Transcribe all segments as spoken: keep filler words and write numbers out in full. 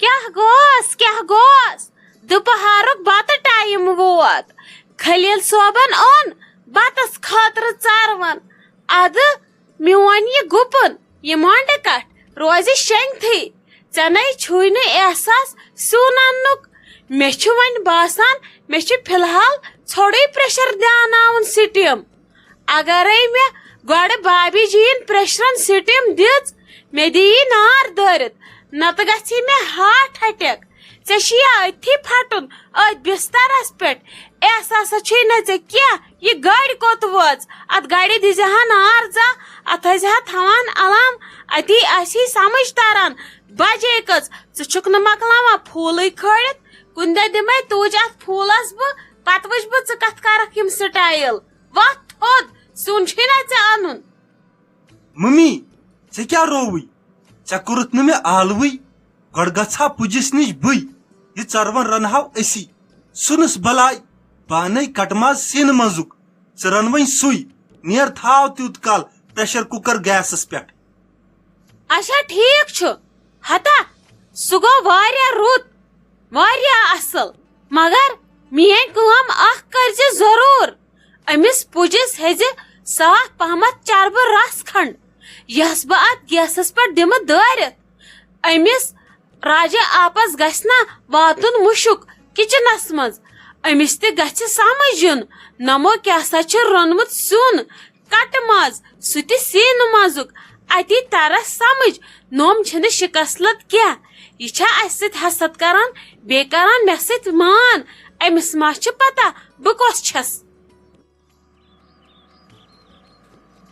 کیٛاہ گوس، کیٛاہ گوس؟ دُپہرُک بَتہٕ ٹایم ووت۔ خلیل صٲبن اوٚن بَتَس خٲطرٕ ژَروَن۔ اَدٕ میون یہِ گُپُن، یہِ مۄنڈٕ کَٹھ روزِ شۄنٛگتھٕے۔ ژےٚ نے چھُے نہٕ احساس سیُن اَننُک۔ مےٚ چھُ وۄنۍ باسان، مےٚ چھُ فی الحال ژھوٚرُے پریشر دیاناوُن سٹیم۔ اگرے مےٚ گۄڈٕ بابی جی ین پریشرن سٹیم دِژ، مےٚ دِیی نار دٲرِتھ، نتہٕ گژھِ مےٚ ہارٹ اٹیک۔ ژےٚ چھُیا أتھی پھٹُن، أتھۍ بسترس پٮ۪ٹھ؟ احساسا چھُے نہٕ ژےٚ کینٛہہ۔ یہِ گڑِ کوٚت وٲژ؟ اتھ گڑِ دِزِ ہا نار زا، اتھ ٲسۍ ہا تھاوان علام، اتی آسی سمجھ تران۔ بجے کٔژ؟ ژٕ چھُکھ نہٕ مۄکلاوان پھولٕے کھٲلِتھ۔ کُنہِ دۄہ دِمے تُج اتھ پھولس بہٕ، پتہٕ وٕچھ بہٕ ژٕ کتھ کرکھ یِم سٹایل۔ وۄتھ تھوٚد، سیُن چھُے نہ ژےٚ انُن۔ ممی، ژےٚ کیٛاہ رووُے؟ ژےٚ کوٚرُتھ نہٕ مےٚ آلوٕے۔ گۄڈٕ گژھٕ ہا پُجِس نِش بٕے۔ یہِ ژَروَن رَنہٕ ہاو أسی۔ سُنَس بَلاے، پانَے کَٹہٕ ماز سیٖنہٕ منٛزُک۔ ژٕ رَن وۄنۍ سُے۔ نیر تھاو تیوٗت کال پریشر کُکر گیسَس پٮ۪ٹھ۔ اچھا، ٹھیٖک چھُ۔ ہتا، سُہ گوٚو واریاہ رُت، واریاہ اصل۔ مگر میٲنۍ کٲم اکھ کٔرزِ ضروٗر۔ أمِس پُجِس ہیٚزِ صاف پہمتھ چربہٕ رس کھنڈ، یۄس بہٕ اتھ گیسس پٮ۪ٹھ دِمہٕ دٲرِتھ۔ أمِس راجہ آپس گژھِ نہ واتُن مُشُک کچنس منٛز۔ أمِس تہِ گژھِ سمجھ یُن، نمو کیٛاہ سا چھُ روٚنمُت سیُن۔ کٹہٕ ماز، سُہ تہِ سیٖنہٕ منٛزُک۔ اتی ترس سمجھ، نوم چھنہٕ شکست لد کینٛہہ۔ یہِ چھا اسہِ سۭتۍ حسد کران، بیٚیہِ کران مےٚ سۭتۍ مان؟ أمِس ما چھِ پتہ بہٕ کۄس چھَس؟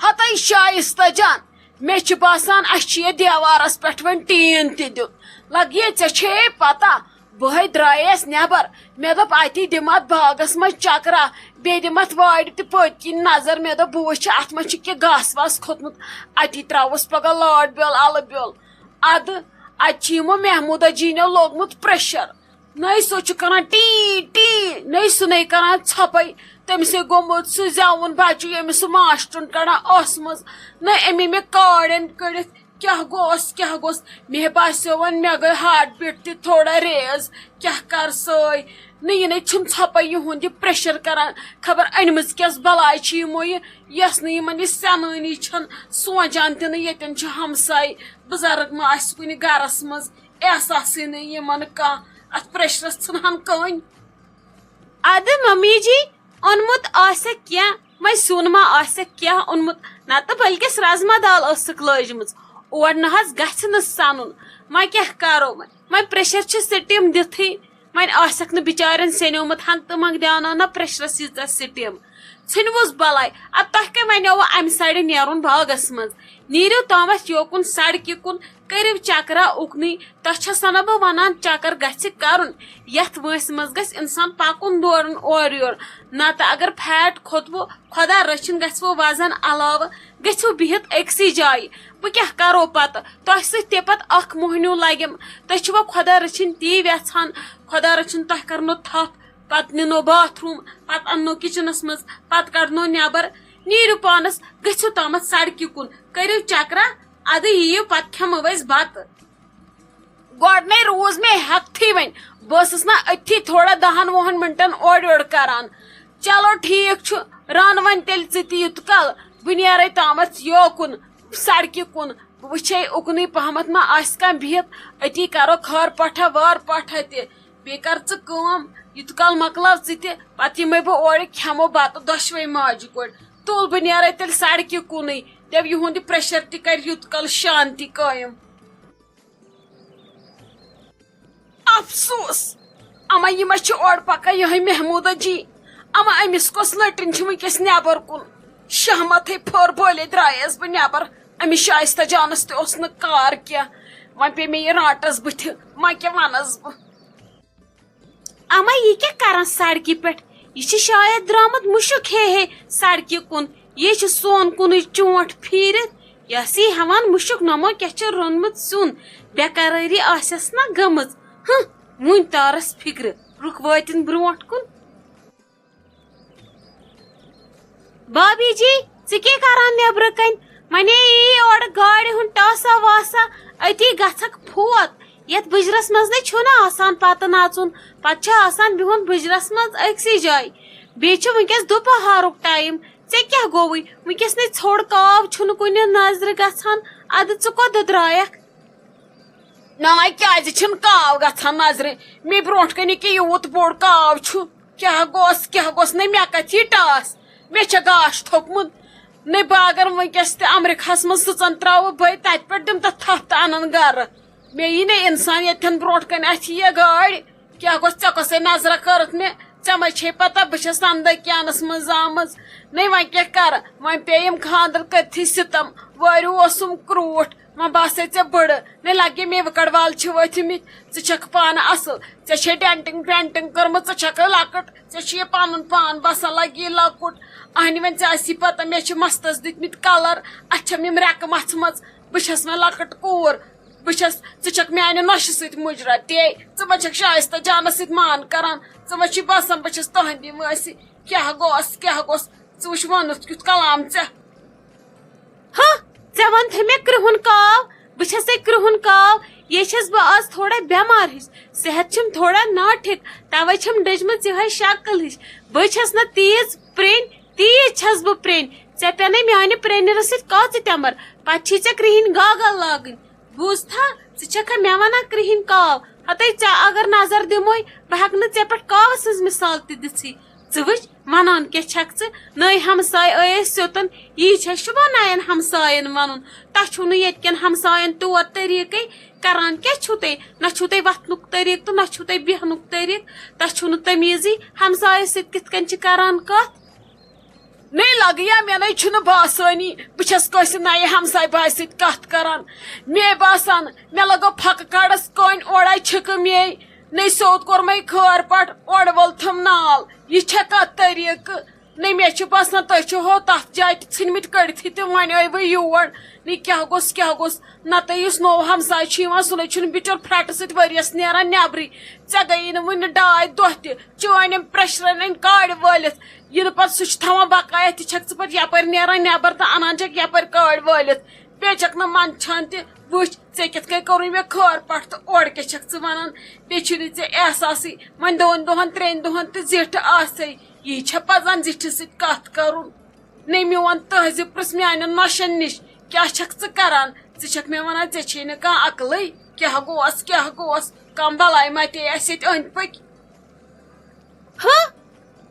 ہتے شائستہ جان، مےٚ چھُ باسان، اسہِ چھُ یتھ دیوارس پٮ۪ٹھ وۄنۍ ٹیٖن تہِ دیُن۔ لگہِ ژےٚ چھے پتہ، بہٕ ہے درٛایس نٮ۪بر۔ مےٚ دوٚپ، اتی دِمہٕ اتھ باغس منٛز چکرا، بیٚیہِ دِمہٕ اتھ وارِ تہِ پٔتۍ کِنۍ نظر۔ مےٚ دوٚپ، بہٕ وٕچھِ، اتھ ما چھُ کینٛہہ گاسہٕ واسہٕ کھوٚتمُت۔ اتی ترٛاوُس پگاہ لٲر بیول، الہٕ بیول۔ ادٕ اتہِ چھُ یِمو محموٗدہ جی نیو لوگمُت پریشر۔ نٔے سُہ چھُ کران ٹی ٹی، نٔے سُہ نٔے کران ژھۄپے۔ تٔمِسے گوٚمُت سُہ زیوُن بچہٕ، ییٚمِس سُہ ماسٹرن کڑان ٲسہٕ منٛز۔ نٔے أمی مےٚ کارڈن کٔڑِتھ۔ کیٛاہ گوٚوس، کیٛاہ گوٚوس؟ مےٚ باسیو وۄنۍ مےٚ گٔے ہارٹ بیٖٹ تہِ تھوڑا ریز۔ کیٛاہ کر سٲے؟ نہ، یہِ نے چھُنہٕ ژھۄپے یِہُنٛد یہِ پریشر کران۔ خبر أنمٕژ کیٛاہ بلاے چھِ یِمو یہِ، یۄس نہٕ یِمن یہِ سیٚنٲنی چھَنہٕ سونٛچان تہِ نہٕ۔ ییٚتٮ۪ن چھِ ہمساے بُزرگ ما آسہِ کُنہِ گرس منٛز، احساسٕے نہٕ یِمن کانٛہہ۔ اتھ پریشرس ژھٕنہن کٔنۍ۔ ادٕ ممی جی، اوٚنمُت آسٮ۪کھ کینٛہہ، وۄنۍ سیُن ما آسٮ۪کھ کینٛہہ اوٚنمُت، نتہٕ بلکس رازما دال ٲسٕکھ لٲجمٕژ۔ اور نہ حظ گژھِ نہٕ سنُن۔ وۄنۍ کیٛاہ کرو؟ وۄنۍ، وۄنۍ پریشر چھِ سٹیم دِتھٕے۔ وۄنۍ آسٮ۪کھ نہٕ بچارٮ۪ن سیٚنیومُت ہن تہٕ منٛگ دیاوناو نہ پریشرس ییٖژاہ سٹیم۔ ژھٕنوُس بلاے۔ ادٕ تۄہہِ کمہِ وۄنۍ اووٕ امہِ سایڈٕ نیرُن باغس منٛز؟ نیٖرِو تامتھ یوکُن سڑکہِ کُن، کٔرِو چکرا اُکنُے۔ تۄہہِ چھَسو نہ بہٕ ونان، چکر گژھِ کرُن۔ یتھ وٲنٛسہِ منٛز گژھِ انسان پکُن دورُن اورٕ یورٕ۔ نتہٕ اگر فیٹ کھوٚتوٕ، خۄدا رٔچھِن گژھوٕ وزن علاوٕ، گٔژھِو بِہِتھ أکسٕے جایہِ۔ بہٕ کیٛاہ کرو پتہٕ؟ تۄہہِ سۭتۍ تہِ پتہٕ اکھ موہنیوٗ لگٮ۪م۔ تُہۍ چھِوا خۄدا رٔچھِن تی یژھان؟ خۄدا رٔچھِن تۄہہِ کرنو تھپھ، پتہٕ نِنو باتھ روٗم، پتہٕ اننو کچنس منٛز، پتہٕ کڑنو نٮ۪بر۔ نیٖرِو پانس، گٔژھِو تامتھ سڑکہِ کُن، کٔرِو چکرا، ادٕ یِیِو پتہٕ کھٮ۪مو أسۍ بتہٕ۔ گۄڈٕنے روٗز مےٚ ہٮ۪کتھٕے وۄنۍ۔ بہٕ ٲسٕس نا أتھی تھوڑا دَہَن وُہَن مِنٹَن اورٕ یورٕ کران۔ چلو ٹھیٖک چھُ، رَن وۄنۍ تیٚلہِ ژٕ تہِ یُت کال۔ بہٕ نیرَے تامَتھ یوکُن، سڑکہِ کُن۔ بہٕ وٕچھے اُکنُے پہمَتھ ما آسہِ کانٛہہ بِہِتھ۔ أتی کرو خٲر پٲٹھا وٲر پٲٹھا تہِ۔ بیٚیہِ کر ژٕ کٲم، یُت کال مۄکلاو ژٕ تہِ، پتہٕ یِمَے بہٕ اورٕ، کھٮ۪مو بَتہٕ دۄشوَے ماجہِ کورِ۔ تُل، بہٕ نیرَے تیٚلہِ سڑکہِ کُنُے۔ دَپ، یِہُنٛد یہِ پریشر تہِ کرِ یُت کال شانتی قٲیِم۔ افسوس، اما یہِ ما چھِ اورٕ پکان یِہوٚے محموٗدہ جی؟ اما أمِس کۄس لٔٹِن چھِ وٕنکیٚس نٮ۪بر کُن؟ شہمتھٕے پھٔر بٲلِتھ درٛایس بہٕ نٮ۪بر۔ أمِس شایستہ جانس تہِ اوس نہٕ کار کینٛہہ۔ وۄنۍ پیٚیہِ مےٚ یہِ رانٛٹس بٕتھِ، وۄنۍ کیٛاہ ونس بہٕ؟ اما یہِ کیٛاہ کران سڑکہِ پٮ۪ٹھ؟ یہِ چھِ شاید درٛامُت مُشُک ہے ہے سڑکہِ کُن۔ یہِ چھُ سون کُنُے چونٛٹھ پھیٖرِتھ۔ یۄس یہِ ہٮ۪وان مُشُک نما کیٛاہ چھُ روٚنمُت سیُن؟ بے قرٲری آسٮ۪س نا گٔمٕژ۔ ہٕنٛہ، وُنۍ تارس فِکرِ، رُک وٲتِن برٛونٛٹھ کُن۔ بابی جی، ژٕ کیٛاہ کران نیٚبرٕ کنۍ؟ ونے یی اورٕ گاڑِ ہُنٛد ٹاسا واسا، أتی گژھکھ فوت۔ یتھ بُجرس منٛز نے چھُنہٕ آسان پتہٕ نژُن، پتہٕ چھُ آسان بِہُن بُجرس منٛز أکسٕے جایہِ۔ بیٚیہِ چھُ وٕنکیٚس دُپہارُک ٹایم، ژےٚ کیٛاہ گوٚوُے؟ وٕنکیٚس نے ژھوٚڑ کاو چھُنہٕ کُنہِ نظرِ گژھان، ادٕ ژٕ کوٚت درٛایکھ؟ نہ، کیٛازِ چھُنہٕ کاو گژھان نظرِ؟ مےٚ برونٛٹھ کنہِ کہِ یوٗت بوٚڑ کاو چھُ۔ کیٛاہ گوٚژھ، کیٛاہ گوٚژھ؟ نہ مےٚ کتھ یی ٹاس، مےٚ چھےٚ گاش تھوٚپمُت۔ نہ بہٕ اگر وٕنکیٚس تہِ امریکہس منٛز سٕژن تراوٕ بٔے، تتہِ پٮ۪ٹھ دِم تتھ تھپھ تہٕ انن گرٕ۔ مےٚ یی نہٕ انسان ییٚتھٮ۪ن برونٛٹھ کنہِ اتھِ یہِ گٲڑۍ۔ کیٛاہ گوٚژھ، ژےٚ کۄسے نظرہ کٔرٕتھ مےٚ؟ ژےٚ ما چھے پتہ بہٕ چھس تمہِ دۄہ کینس منٛز آمٕژ؟ نہ وۄنۍ کیٛاہ کرٕ؟ وۄنۍ پیٚیہِ یِم خانٛدر کٔرتھٕے ستم۔ وٲرِو اوسُم کرٛوٗٹھ، وۄنۍ باسے ژےٚ بٕڑٕ۔ نہ لگہِ مےٚ وٕکڑ وال چھِ ؤتھمٕتۍ۔ ژٕ چھکھ پانہٕ اصل، ژےٚ چھے ڈینٹنگ پینٹنگ کٔرمٕژ، ژٕ چھکھ لۄکٕٹ، ژےٚ چھُ یہِ پنُن پان باسان لگہِ یہِ لۄکُٹ۔ اہنہِ وۄنۍ ژےٚ آسی پتہ مےٚ چھِ مستس دِتمٕتۍ کلر، اتھ چھم یِم ریٚکہٕ مژھمژ۔ بہٕ چھس وۄنۍ لۄکٕٹ کوٗر، بہٕ چھس، ژٕ چھکھ میانہِ نۄشہِ سۭتۍ مُجرا۔ تے ژٕ ما چھکھ شایستہ جانس سۭتۍ مان کران؟ ژٕ ما چھی باسان بہٕ چھس تہندِ وٲنٛسہِ؟ کیٛاہ گوٚژھ، کیٛاہ گوٚژھ؟ ژٕ وٕچھ ووٚنُتھ کیُتھ کلام ژےٚ۔ ہہ، ژےٚ ووٚنتھے مےٚ کرٛہُن کاو، بہٕ چھسے کرٛہُن کاو۔ یے چھس بہٕ آز تھوڑا بٮ۪مار ہِش، صحت چھم تھوڑا ناٹھیک، توے چھم ڈٔجمٕژ یِہے شکل ہِش۔ بہٕ چھس نہ تیٖژ پرٛنۍ، تیٖژ چھس بہٕ پرٛنۍ۔ ژےٚ پینے میانہِ پرٛنِرٕ سۭتۍ کاژٕ ٹٮ۪مر، پتہٕ چھی ژےٚ کرٛہِنۍ گاگل لاگٕنۍ۔ بوٗزتھا، ژٕ چھکھا مےٚ ونان کرٛہِنۍ کاو؟ ہتے ژےٚ اگر نظر دِموے، بہٕ ہٮ۪کہٕ نہٕ ژےٚ پٮ۪ٹھ کاوٕ سٕنز مثال تہِ دِژٕے۔ ژٕ وٕچھ، ونان کیٛاہ چھکھ ژٕ؟ نٔے ہمساے ٲے اَسہِ سیوٚتُن، یی چھےٚ شوٗبان نَین ہمساین ونُن۔ تۄہہِ چھُو نہٕ ییٚتہِ کٮ۪ن ہمساین طور طریٖقے۔ کران کیٛاہ چھُو تُہۍ؟ نہ چھُو تۄہہِ وۄتھنُک طریٖقہٕ تہٕ نہ چھُو تۄہہِ بیٚہنُک طریٖقہٕ۔ تۄہہِ چھُو نہٕ تمیٖزٕے ہمسایس سۭتۍ کِتھ کٔنۍ چھِ کران کتھ۔ مے لگیا، مےٚ نے چھُنہٕ باسٲنی بہٕ چھَس کٲنٛسہِ نَیہِ ہمسایہِ بایہِ سۭتۍ کتھ کران۔ مے باسان، مےٚ لگٲو پھکہٕ کڑس کٔنۍ، اورے چھِکہٕ مے۔ نے سیوٚد کوٚر مے خٲر پٹھ، اورٕ وول تھم نال۔ یہِ چھا کتھ طریٖقہٕ؟ نے مےٚ چھُ باسان، تُہۍ چھِو ہو تتھ جایہِ تہِ ژھٕنمٕتۍ کٔڑتھٕے تہٕ وۄنۍ ٲیوٕ یور۔ نے کیٛاہ گوٚژھ، کیٛاہ گوٚژھ؟ نتہٕ یُس نوٚو ہمسایہِ چھُ یِوان، سُہ نے چھُنہٕ بِچور پھرٹہٕ سۭتۍ ؤریس نیران نیبرٕے۔ ژےٚ گٔیی نہٕ وُنہِ ڈاے دۄہ تہِ۔ چٲنۍ أمۍ پریشرن أنۍ کاڑِ وٲلِتھ۔ ییٚلہِ پتہٕ سُہ چھُ تھاوان بقایا، تہِ چھکھ ژٕ پتہٕ یپٲرۍ نیران نیبر تہٕ انان چھکھ یپٲرۍ کٲڑۍ وٲلِتھ۔ بیٚیہِ چھکھ نہٕ منٛدچھان تہِ۔ وٕچھ، ژےٚ کِتھ کٔنۍ کوٚرُے مےٚ خٲر پٹھ تہٕ اورٕ کیٛاہ چھکھ ژٕ ونان؟ بیٚیہِ چھُے نہٕ ژےٚ احساسٕے۔ وۄنۍ دۄن دۄہن، ترٛٮ۪ن دۄہن تہٕ زِٹھ آسے۔ یی چھا پزان زِٹھِس سۭتۍ کتھ کرُن؟ نے میون تہذیب پرٛژھ میانٮ۪ن نۄشن نِش، کیٛاہ چھکھ ژٕ کران؟ ژٕ چھکھ مےٚ ونان، ژےٚ چھے نہٕ کانٛہہ عقلٕے۔ کیٛاہ گوس، کیٛاہ گوس؟ کانٛہہ بلاے ما تے اسہِ ییٚتہِ أنٛدۍ پٔکۍ؟ ہہ؟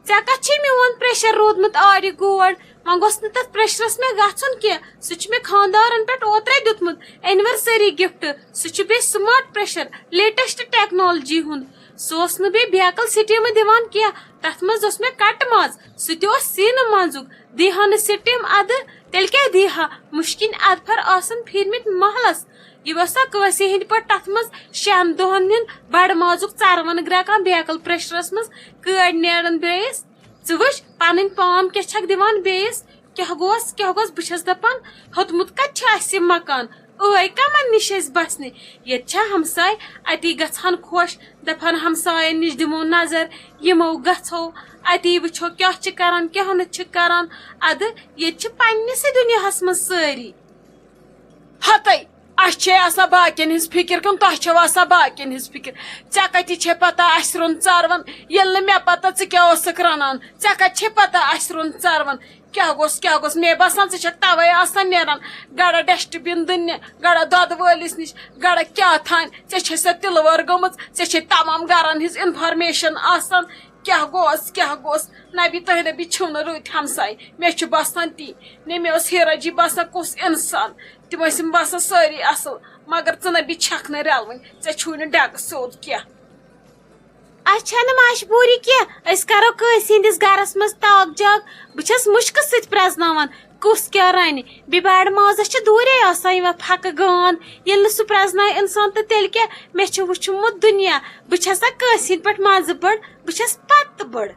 ژےٚ کتھ چھے میون پریشر روٗدمُت آرِ گوڑ؟ وۄنۍ گوٚژھ نہٕ تتھ پریشرس مےٚ گژھُن کینٛہہ۔ سُہ چھُ مےٚ خانٛدارن پٮ۪ٹھ اوترے دیُتمُت، اینیورسری گفٹ۔ سُہ چھُ بیٚیہِ سمارٹ پریشر، لیٹسٹ ٹیکنالوجی ہُنٛد۔ سُہ اوس نہٕ بیٚیہِ بیکل سٹیٖمہٕ دِوان کینٛہہ، تتھ منٛز اوس مےٚ کٹہٕ ماز، سُہ تہِ اوس سیٖنہٕ منٛزُک۔ دی ہا نہٕ سٹیٖم ادٕ، تیٚلہِ کیٛاہ دی ہا؟ مُشکِنۍ ادفر آسن پھیٖرمٕتۍ محلس۔ یہِ اوسا کٲنٛسہِ ہٕنٛدۍ پٲٹھۍ تتھ منٛز شٮ۪ن دۄہن ہُنٛد بڑٕ مازُک ژروَن گرٛٮ۪کان بیکل پریشرس منٛز کٲڑۍ نیران بیٚیِس؟ ژٕ وٕچھ، پنٕنۍ پام کیٛاہ چھکھ دِوان بیٚیِس؟ کیٛاہ گوس، کیٛاہ گوس؟ بہٕ چھس دپان، ہیوٚتمُت کتہِ چھُ اسہِ یہِ مکان؟ ٲے کمن نِش أسۍ بسنہِ؟ ییٚتہِ چھا ہمساے؟ اتی گژھان خۄش، دپان ہمساین نِش دِمو نظر، یِمو گژھو، اتی وٕچھو کیٛاہ چھِ کران، کیٛاہ نہٕ چھِ کران۔ ادٕ ییٚتہِ چھِ پننِسٕے دُنیاہس منٛز سٲری۔ ہتے، اسہِ چھے آسان باقین ہٕنٛز فکر کِنہٕ تۄہہِ چھو آسان باقین ہٕنٛز فکر؟ ژےٚ کتہِ چھے پتہ اسہِ روٚن ژروَن، ییٚلہِ نہٕ مےٚ پتہ ژٕ کیٛاہ اوسکھ رنان؟ ژےٚ کتہِ چھے پتہ اسہِ روٚن ژروَن؟ کیٛاہ گوٚژھ، کیٛاہ گوٚژھ؟ مے باسان، ژٕ چھکھ توے آسان نیران گڑا ڈسٹ بن دٕننہِ، گڑا دۄدٕ وٲلِس نِش، گڑا کیٛاہ تھانۍ۔ ژےٚ چھے سۄ تِلہٕ وٲر گٔمٕژ، ژےٚ چھے تمام گرن ہٕنٛز انفارمیشن آسان۔ کیٛاہ گوٚژھ، کیٛاہ گوٚژھ؟ نبی تُہۍ نبی چھِو نہٕ رٕتۍ ہمساے، مےٚ چھُ باسان تی۔ نے مےٚ اوس ہیرا جی باسان کُس انسان، تِم ٲسِم باسان سٲری اصل، مگر ژٕ نبی چھکھ نہٕ رلوٕنۍ، ژےٚ چھُے نہٕ ڈٮ۪کہٕ سیوٚد کینٛہہ۔ اسہِ چھنہٕ مجبوٗری کینٛہہ، أسۍ کرو کٲنٛسہِ ہٕنٛدِس گرس منٛز تاک جاک۔ بہٕ چھس مُشکہٕ سۭتۍ پرٛزناوان، کُس کیٛاہ رنہِ؟ بیٚیہِ بڑٕ مازس چھِ دوٗرے آسان یِوان پھکہٕ گان۔ ییٚلہِ نہٕ سُہ پرٛزنایہِ انسان، تہٕ تیٚلہِ کیٛاہ؟ مےٚ چھُ وُچھمُت دُنیا۔ بہٕ چھسا کٲنٛسہِ ہٕنٛدۍ پٲٹھۍ منٛزٕ بٔڑ؟ بہٕ چھس پتہٕ بٔڑ۔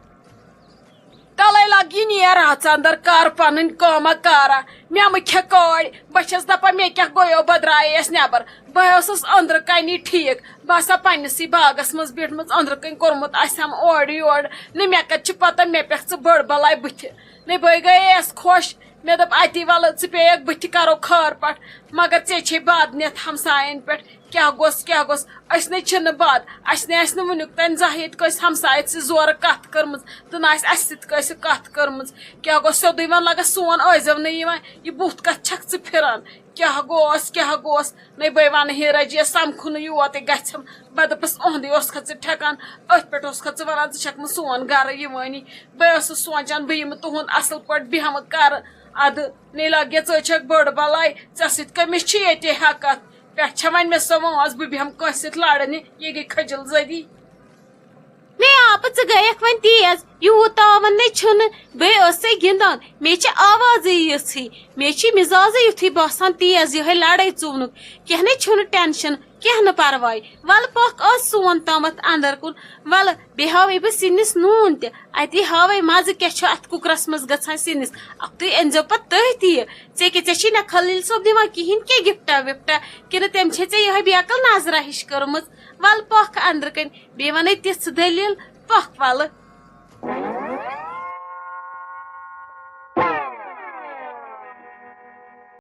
تلے لگ یہِ نیر اژ اندر، کر پنٕنۍ کٲمہ کارا۔ مےٚ مہٕ کھےٚ کٲڑۍ، بہٕ چھس دپان مےٚ کیٛاہ گوٚیو، بہٕ درایس نٮ۪بر۔ بہٕ ٲسٕس أنٛدرٕ کنے ٹھیٖک، بہٕ آسا پننِسٕے باغس منٛز بیٖٹھمٕژ، أنٛدرٕ کنۍ کوٚرمُت آسٮ۪م اورٕ یورٕ۔ نہٕ مےٚ کتہِ چھِ پتہ مےٚ پٮ۪کھ ژٕ بٔڑ بلاے بٕتھِ۔ نَے بہٕ گٔیس خۄش، مےٚ دوٚپ اتی ولہٕ ژٕ پیٚیکھ بٕتھِ کرو خٲر پٹھ، مگر ژےٚ چھے بد نیتھ ہمساین پٮ۪ٹھ۔ کیٛاہ گوٚژھ، کیٛاہ گوٚژھ؟ أسۍ نے چھِنہٕ بد، اَسہِ نے آسہِ نہٕ وٕنیُک تام زانٛہہ ییٚتہِ کٲنٛسہِ ہمسایہِ سۭتۍ زورٕ کَتھ کٔرمٕژ تہٕ نہ آسہِ اَسہِ سۭتۍ کٲنٛسہِ کَتھ کٔرمٕژ۔ کیٛاہ گوٚژھ؟ سیوٚدُے وَن لَگَس سون ٲسۍزیو نہٕ یِوان، یہِ بُتھ کَتھ چھَکھ ژٕ پھِران؟ کیٛاہ گوٚژھ، کیٛاہ گوٚژھ؟ نَے بَے وَنہٕ ہے رَجیَس سَمکھُن یوت تہِ گژھٮ۪م، بَدَپَس اُہُنٛدُے اوسکھَ ژٕ ٹھٮ۪کان، أتھۍ پٮ۪ٹھ اوسکھَ ژٕ وَنان ژٕ چھَکھ نہٕ سون گَرٕ یِوٲنی۔ بہٕ ٲسٕس سونٛچان بہٕ یِمہٕ تُہُنٛد اَصٕل پٲٹھۍ بیٚہمہٕ کَرٕ۔ اَدٕ نے لَگہِ ژٕ چھَکھ بٔڑ بَلاے، ژےٚ سۭتۍ کٔمِس چھِ ییٚتہِ ہٮ۪کَتھ؟ پٮ۪ٹھ چھےٚ وۄنۍ مےٚ سۄ وٲنٛس، بہٕ بیٚہمہٕ کٲنٛسہِ سۭتۍ لَڑنہِ، یے گٔے کھٔجِل زٔدی۔ مے آپہٕ، ژٕ گٔیَکھ وۄنۍ تیز، یوٗت تاوَن نے چھُنہٕ، بیٚیہِ ٲس ژےٚ گِنٛدان، مےٚ چھِ آوازٕے یِژھٕے، مےٚ چھِ مِزازٕے یُتھُے باسان تیز، یِہوٚے لَڑٲے ژُونُک۔ کینٛہہ نے چھُنہٕ ٹٮ۪نشَن، کینٛہہ نہٕ پَرواے، وَلہٕ پَکھ آز سون تامَتھ اَندَر کُن، وَلہٕ بیٚیہِ ہاوَے بہٕ سِنِس نوٗن تہِ، اَتی ہاوَے مَزٕ کیٛاہ چھُ اَتھ کُکرَس منٛز گژھان سِنِس، اَکھتُے أنۍزیو پَتہٕ تٔتھۍ یہِ۔ ژےٚ کیٛاہ، ژےٚ چھی نہ خلیٖل صٲب دِوان کِہیٖنۍ کینٛہہ گِفٹا وِفٹا، کِنہٕ تٔمۍ چھے ژےٚ یِہوٚے بیکٕل نظرا ہِش کٔرمٕژ؟ وَلہٕ پَکھ اَندرٕ کَنۍ، بیٚیہِ وَنَے تِژھ دٔلیٖل، پَکھ وَلہٕ۔